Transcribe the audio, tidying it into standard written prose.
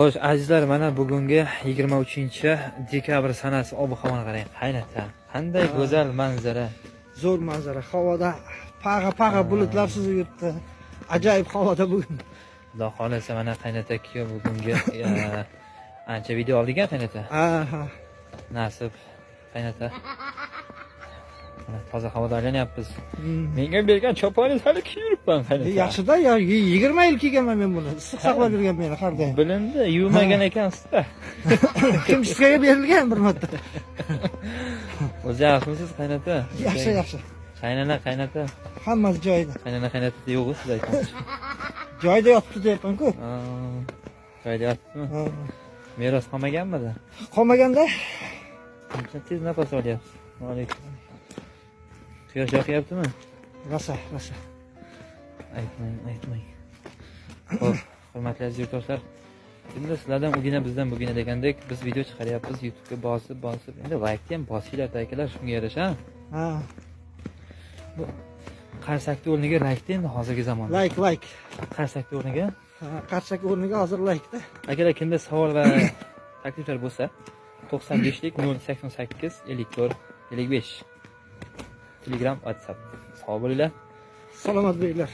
Xo'sh, azizlar, mana bugungi 23 dekabr sanasi ob-havoni qarang, qaynata. Qanday go'zal manzara. Zo'r manzara. Havoda pag'a pag'a bulutlar suzib yuribdi. Ajoyib havoda bugun. Xudo xohlasa, mana qaynata kuyov bugungi ancha video oldik a, qaynata. Ha. Nasib, qaynata. Mana toza havoda aylanyapmiz. Menga bergan choponingiz hali kiyib yuribman, qaynata. Yaxshida ya, 20 yil kiyganman men buni. Issiq saqlab yurgan meni har doim. Bilindi, yuvmagan ekansizda. Химчистка ga berilgan bir marta. O'zi yaxshimisiz, qaynata? Yaxshi, yaxshi. Qaynana, qaynata. Hammasi joyida. Qaynana, qaynata yo'q siz aytmoqchi. Joyida yotibdi deyapman-ku. Joyida yotibdimi? Ha. Meros qolmaganmidi? Qolmaganda. Qancha tez nafas olyapsiz. Alaykum. Quyosh yoqyaptimi? Rosa, rosa. Aytmang, aytmang. Xo'p, hurmatli aziz yurtdoshlar. Endi sizlardan ugina, bizdan bugina degandek, biz video chiqaryapmiz, YouTube'ga bosib, bosib. Endi laykni ham bosinglar, akalar, shunga yarasha. Ha. Qarsakni o'rniga laykda endi hozirgi zamonda. Layk, layk. Qarsakni o'rniga. Ha, qarsak o'rniga hozir laykda. Akalar, kimda savol va takliflar bo'lsa, 95lik 088 54 55. Telegram, WhatsApp. Sog' bo'linglar. Salomat bo'linglar.